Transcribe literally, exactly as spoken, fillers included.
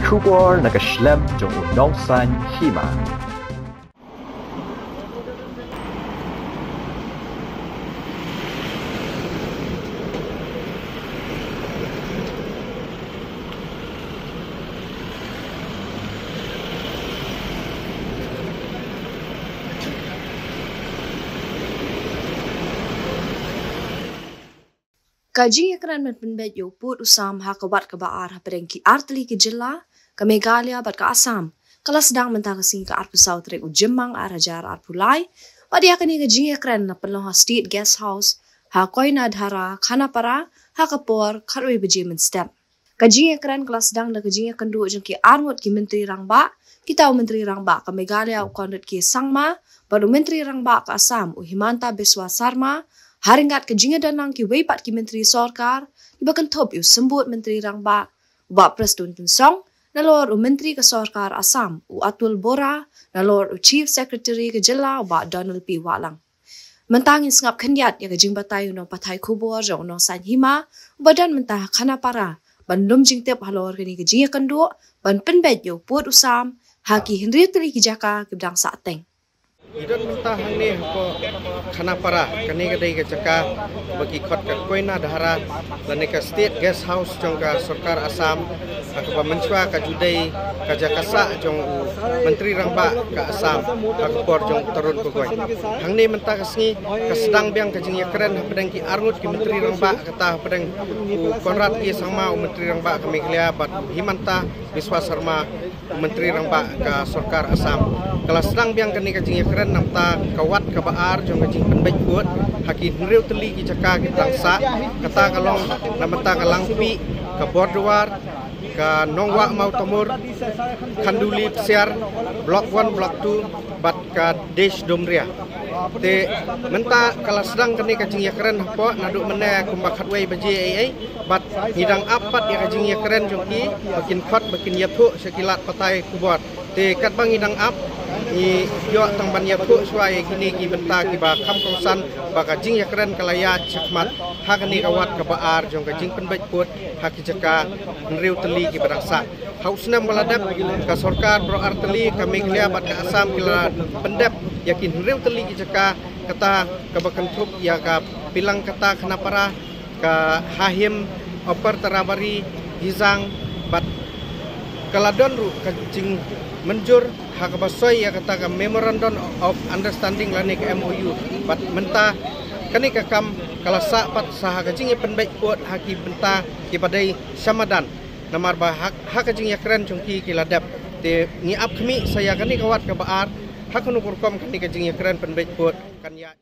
Khubor na ka shlem jong u Nongsaiñ Hima. Ka jingïakren ban pynbeit ïa u pud u sam ha ka wat kaba ar hapdeng ki artylli ki jylla, ka Meghalaya bad ka Assam, ka la sdang mynta ka sngi ka arphew saw tarik u Jymmang ar hajar arphew lai. Bad ïa kane ka jingïakren la pynlong ha State Guest House ha Koinadhara, Khanapara, ha ka por khatwei baje mynstep. Ka jingïakren ka la sdang da ka jingïakynduh jong ki arngut ki Myntri Rangbah, kita u Myntri Rangbah ka Meghalaya u Conrad K Sangma, bad u Myntri Rangbah ka Assam u Himanta Biswa Sarma, ha ryngkat ka jingïadonlang kiwei pat ki Myntri Sorkar, kiba kynthup ïa u Symbud Myntri Rangbah, u Bah Prestone Tynsong, nalor u Myntri ka Sorkar Assam, u Atul Bora, nalor u Chief Secretary ka jylla, u Bah Donald P Wahlang. Mynta ngin sngap khyndiat ïa ka jingbatai u nongpathai khubor jong u Nongsaiñ Hima, uba don mynta ha Khanapara, ban lum jingtip halor kane ka jingïakynduh ban pynbeit ïa u pud u sam ha ki hynriew tylli ki jaka kiba dang sahteng. Ngi don mynta hangne hapoh Khanapara, kane ka dei ka jaka ba ki khot ka Koinadhara, lane ka State Guest House jong ka Sorkar Assam, ha kaba mynshuwa ka ju dei ka jaka sah jong u Myntri Rangbah ka Assam, ha ka por jong u Tarun Gogoi. Hangne mynta ka sngi ka sdang biang ka jingïakren hapdeng ki arngut ki Myntri Rangbah, kata hapdeng u Conrad K Sangma u Myntri Rangbah ka Meghalaya bad u Himanta Biswa Sarma u Myntri Rangbah ka Sorkar Assam. Ka la sdang biang kane ka jingïakren na bynta ka wat kaba ar jong ka jingpynbeit pud ha ki hynriew tylli ki jaka kiba dang sah, kata ka long na bynta ka Langpih, ka Borduar, ka Nongwah Mawtamur, Khanduli Psiar, Block one, Block two, bad ka Desh Doomreah. Te mynta ka la sdang kane ka jingïakren hapoh, naduh mynne kumba khatwei baje eiei, bad ngi dang ap pat ïa ka jingïakren jong ki ba kin khot ba kin ïathuh sha ki lad pathai khubor. Te katba ngi dang ap, ngi ïoh tang ban ïathuh shuwa ïa kine ki bynta kiba kham kongsan ba ka jingïakren ka la ïaid shakhmat ha kane ka wat kaba ar jong ka jingpynbeit pud ha ki jaka hynriew tylli kiba dang sah. Ha u snem ba la dep, ka sorkar baroh artylli, ka Meghalaya bad ka Assam, ki la pyndep ïa ki hynriew tylli ki jaka, kata kaba kynthup ïa ka Pilangkata Khanapara, ka Hahim, Upper Tarabari, Hijang, bad ka la don ruh ka jingmynjur ha kaba soi ïa kata ka Memorandum of Understanding lane ka M O U. Bad mynta kane ka kam ka la sah pat sa ha ka jingïapynbeit pud ha ki bynta kiba dei sha madan. Namar ba ha, ha ka jingïakren jong ki ki la dep. Te ngi ap khmih sa ïa kane ka wat kaba ar, ha kano ka rukom kane ka jingïakren pynbeit pud kan ïaid.